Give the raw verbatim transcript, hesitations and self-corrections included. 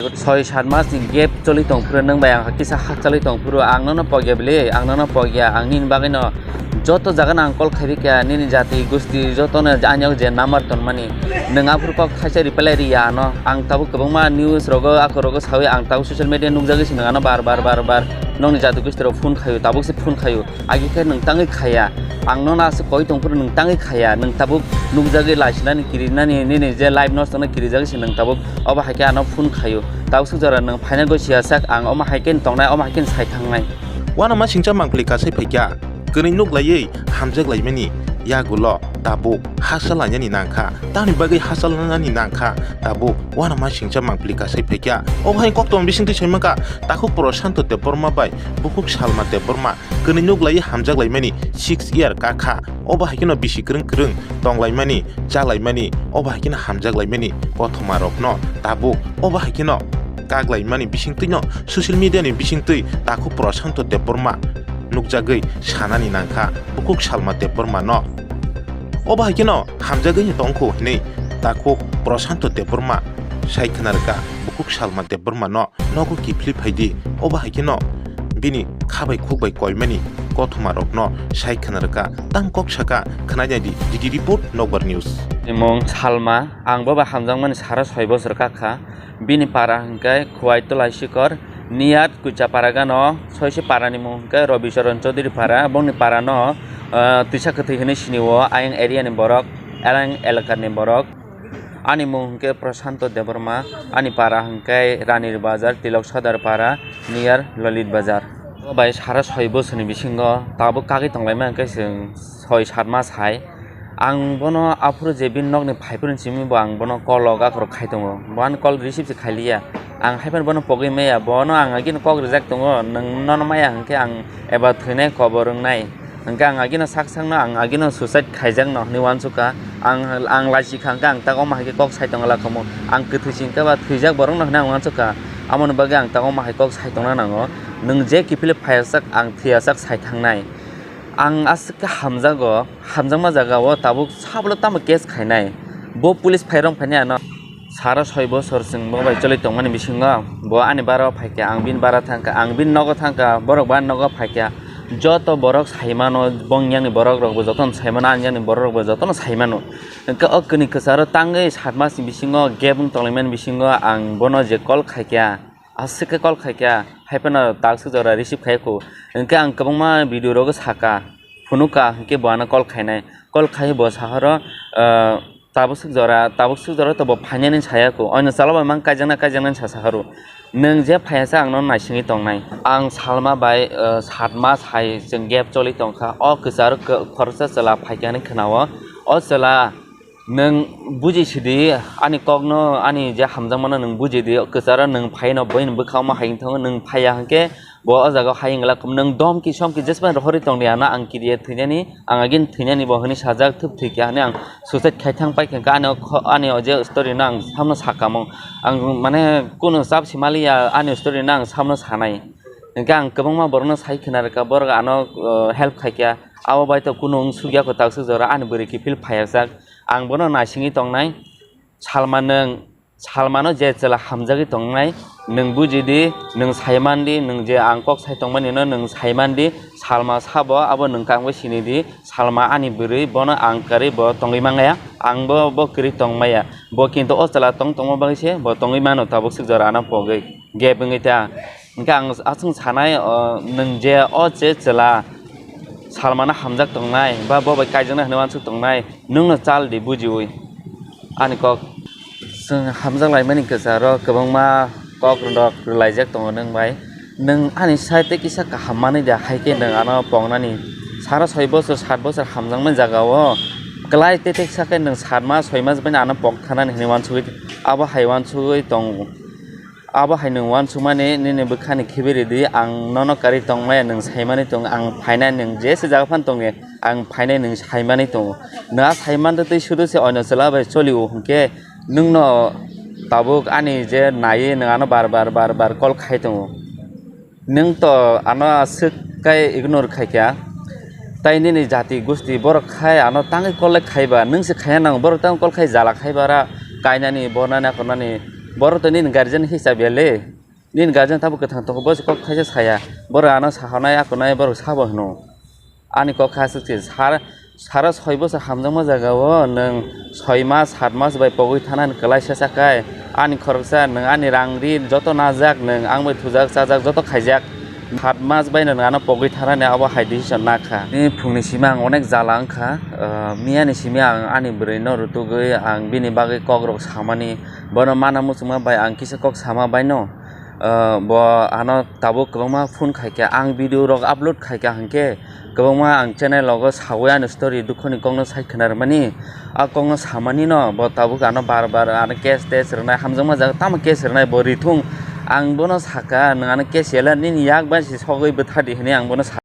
Soi sat mas ni gap choli tong phuru nwng bai ang kisa hakchalwi tong phuru ang nono pokya bili, ang nono pokya, ang nini bagwi no joto jaga no ang call khaibi kha, nini jati gusti joto no ani o je number ton mani, nwng aphuru kok thaisa reply ri ya ano. Ang tabuk kwbangma news rogo, ako rogo sawi ang tabuk social media nukjagwi se nwng ano bar bar bar bar nokni jati gusti rok phone khaio, tabuk se phone khaio. Agi khe nwng tangwi khaya. Ang nono aswk koi tong phuru nwng tangwi khaya. Nwng tabuk nukjagwi laisinani kirinani nini je live nosto no kirijagwi se nwng tabuk obo hai khe ano phone khaio. Tabuk swk jora nwng phaina gwi siya sak ang omo hai khe tongnai, omo hai khe sai thangnai. Uanama singcha mangpili kasai phaikha. Kwnwi nuk laiwi hamjak laimani yagulo tabuk hasa lainani nangkha. Tamni bagwi hasa lainani nangkha tabuk uanama singcha mangpili kasai phaikha. Obo hai koktwma bisingtwi saimaka takhuk Prashanto Debbarma bai bukhuk Salma Debbarma. Kwnwi nuk laiwi hamjak laimani six year kakha. Obo hai kheno bisi kwrwng kwrwng tong laimani, cha laimani, obo hai kheno hamjak laimani kothoma rokno tabuk obo hai kheno kak laimani bisingtwino social media ni bisingtwi takhuk Prashanto Debbarma nukjagwi sanani nangkha bukhuk Salma Debbarma no. Obo hai kheno hamjagwi tongkhu hinwi takhuk Prashanto Debbarma sai khna rwkha bukhuk Salma Debbarma no. Nogo kiphilwi phaidi, obo hai kheno bini kha bai khuk bai koimani kothoma rokno sai khna rwkha. Tamo kok saka khwnai naidi, D D report, Nokbar News. Imung Salma, ang bo bai hamjakmani sara soi bosor kakha. Bini para hwnkhe Khwai Tolai Sikor, near Kucha Paragano, soise parani mung hwnkhe Robi Charan Chaudhary para, bongni parano, ah, Twisa Kwthwi hwnwi sinio, ayang area ni borok, ayang elakani borok. Ani mung hwnkhe Prashanto Debbarma, ani para hwnkhe Ranir Bazar, Tilok Sadar Para, near Lolit Bazar. O bai sara soi bosoni bisingo tabuk kagwi tonglaima hwnkhe chwng soi sat mas hai. Ang bono aphuru je bini nokni phaiphuru simi bo ang bono call o gakhorok khai tongo. Bo ani call receive se khailiya. Ang haiphano bono pogwi maya. Bono ang agini kok rijak tongo. Nwng nono maya hwnkhe ang eba thwinai kobor wngnai. Hwnkhe ang agino sak sakno ang agino suicide khaijakno hwnwi uansukha. Ang, ang lachi kha hwnkhe ang tak omo hai khe kok sai tongla khamu. Ang kwthwi si hwnkhe ba thwijak borokno hwnwi ang uansukha. Amoni bagwi ang tak omo hai kok sai tongna nango. Nwng je kiphilwi phaiyasak ang thwiyasak sai thangnai. Ang aswk khe hamjago, hamjakma jagao tabuk sabolo tamo case khainai. Bo police phairok phainai ano. Sara soi bosor chwng bo bai choli tongmani bisingo, bo ani bara o phaikha, ang bini bara thangkha, ang bini nogo thangkha, borok bo ani nogo phaikha. Joto borok saimano, bong yakni borok rokbo jotono saimano, ani yakni borok rokbo jotono saimano. Hwnkhe o kwnwi kwcharo tangwi sat masni bisingo gap wng tonglaimani bisingo ang bono je call khaikha, aswk khe call khaikha, haiphano takswk jora receive khaiya kho. Hwnkhe ang kwbangma video rogo sakha, phunukha, hwnkhe bo ano call khainai. Call khai bo sahoro, ah, Tabuk swk jora, tabuk swk jora to bo phainani saya kho. Oino chalo bai mang kaijakna, kaijaknani sa saharo. Nwng je phaiya sa ang no naisingwi tongnai. Ang salma bai, eh, sat mas hai chwng gap choli tongkha. O kwcharo kw-, khoroksa chwla phaikha hinwi khwnao. O chwla nwng buji sidi ani kokno, ani je hamjakmano nwng bujidi. Kwcharo nwng phaino boino bwkha omo hai wngthango, nwng phaiya hwnkhe Bo o jaga o hai wngla, nwng domki somki jesmani rohorwi tongdi, ano ang kiriya thwinani, ang agini thwinani bo hwnwi sajak, thwk thwikha hwnwi ang suicide khai thang paikha, ani o kho-, ani o je story no ang samno sakamo. Ang mane kunu chap si maliya, ani story no ang samno sanai. Hwnkhe ang kwbangma borokno sai khna rwkha, borok ano, o, help khaikha. Abo bai to kunu wng sukya kwtal swk jora, ani bwrwi kiphil phaiyasak. Ang bono naisingwi tongnai. Salma nwng, Salmano je chwla hamjagwi tongnai, nwng bujidi, nwng saimandi, nwng je ang kok sai tongmani no nwng saimandi, Salma sabo abo nwng kangbai sinidi, Salma ani bwrwi, bono ang kwrwi bo tongwi mangya, ang bo, bo kwrwi tongmaya. Bo kintu o chwla tong tongma bagwi se bo tongwi mano, tabuk swk jora ano pogwi gap wngwi ta. Hwnkhe ang aswk sanai, o, nwng je o je chwla Salmano hamjak tongnai, ba bo bai kaijaknai hwnwi uansuk tongnai, nwngno chal di bujiwi ani kok. Chwng hamjak laimani kwcharo kwbangma kok rok rwlaijak tongo nwng bai. Nwng ani side tei kisa kaham manwi da, hai khe nwng ano pongnani sara soi bosor, sat bosor hamjakmani jagao kwlai tei teksa khe nwng sat mas, soi mas bai ano pok thanani hwnwi uansugwi, abo hai uansugwi tongo. Abo hai nwng uansukmani nini bwkhani khibi ridi, ang nono kwrwi tongmaya nwng saimani tongo, ang phainai nwng jesa jaga phano tongya, ang phainai nwng saimani tongo. Nwng a saimantwi twi sudu se oino chwla bai choli o hwnkhe nwngno tabuk ani je naiwi nwng ano bar bar bar bar call khai tongo. Nwng to ano aswk khe ignore khaikha, tai nini jati gusti borok khai ano tangwi call lai khaiba, nwng se khaiya nango, borok tangwi call khai jala khai bara, kainani, bornani, akornani, Borok to nini guardian hisab ya le. Nini guardian tabuk kwthang tongo, bo se kok thaisa saya. Borok ano sahornai akonai borok sabo hwno. Ani kok kha aswk se, sar, sara soi bosor hamjakma jaga o nwng soi mas, sat mas bai pogwi thanani kwlaisa chakai. Ani khoroksa nwng ani rang ri joto najak, nwng ang bai thujak, chajak, joto khaijak. Sat mas bai nwng ano pogwi thanani abo hai decision nakha. Ni phungni simi ang onek jala wngkha. Ah, miyani simi ang ani bwrwi no rutugwi ang bini bagwi kok rok samani. Bono mana muchungma bai ang kisa kok sama bai no. Ah, bo ano tabuk kwbangma phone khaikha, ang video rok upload khaikha hwnkhe kwbangma ang channel rogo sawi ani story dukhoni kokno sai khna rwmani. A kokno samani no bo tabuk ano bar bar ano case tes rwnai, hamjakma jaga tamo case rwnai bo rithung. Ang bono saka, nwng ano case yala nini yak bai si sogwi bwthadi hwnwi ang bono sa.